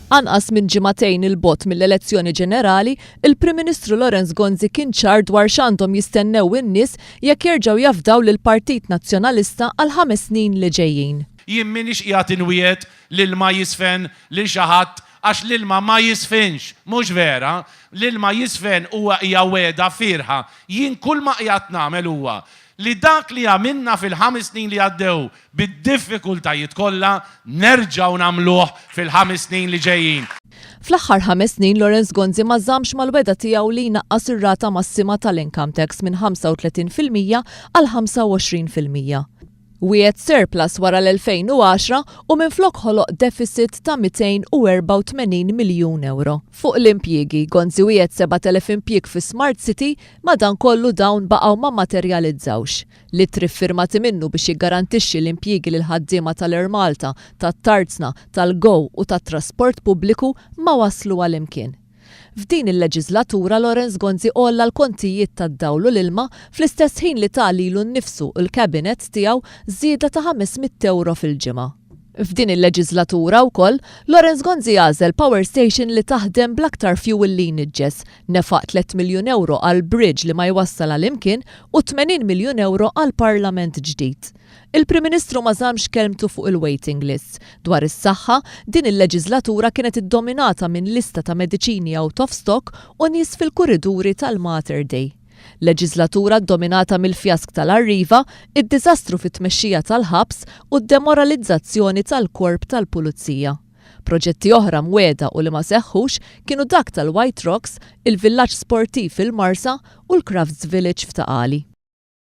Anqas minn ġimagħtejn 'il bogħod mill-elezzjoni ġenerali, il-Prim Ministru Lawrence Gonzi kien ċar dwar x'għandhom jistennew in-nies jekk jerġgħu jafdaw lill-Partit Nazzjonalista għall-ħames snin li ġejjin. Jien m'iniex qiegħed inwiegħed l-ilma jiżfen lil xi ħadd għax l-ilma ma jiżfinx. Mhux vera. L-ilma jiżfen huwa hija wegħda fierħa. Jien kull ma qiegħed nagħmel huwa li dak li għamilna fil-ħames snin li għaddew bid-diffikultajiet kollha, nerġgħu nagħmluh fil-ħames snin li ġejjin. Fl-aħħar ħames snin Lawrence Gonzi ma żammx mal-wegħda tiegħu li jnaqqas ir-rata massima tal-income tax minn 35% għal 25%. Wiegħed surplus wara l-2010 u minflok ħoloq deficit ta' 284 miljun ewro. Fuq l-impjiegi, Gonzi wiegħed 7,000 impjieg fi Smart City, madankollu dawn baqgħu ma mmaterjalizzawx. L-ittri ffirmati minnu biex jiggarantixxi l-impjiegi lill-ħaddiema tal-Air Malta, tat-Tarzna, tal-GO u tat-trasport pubbliku ma wasslu għal imkien. F'din il-leġiżlatura Lawrence Gonzi għolla l-kontijiet tad-dawl u l-ilma fl-istess ħin li ta lilu nnifsu u l-cabinet tiegħu żieda ta' ħames mitt ewro fil-ġimgħa. F'din il-leġiżlatura wkoll, Lawrence Gonzi għażel power station li taħdem bl-aktar fuel li jniġġes, nefaq tlett miljun ewro għal bridge li ma jwassal għal imkien u 80 miljun ewro għal parlament ġdid. Il-Prim Ministru ma żammx kelmtu fuq il-waiting lists. Dwar is-saħħa, din il-leġiżlatura kienet iddominata minn lista ta' mediċini out of stock u nies fil-kuriduri tal-Mater Dei. Leġiżlatura ddominata mill-fjask tal-Arriva, id-diżastru fit-tmexxija tal-ħabs u d-demoralizzazzjoni tal-Korp tal-Pulizija. Proġetti oħra mwiegħda u li ma seħħux kienu dak tal-White Rocks, il-villaġġ sportiv fil-Marsa u l-Crafts Village f'Ta' Qali.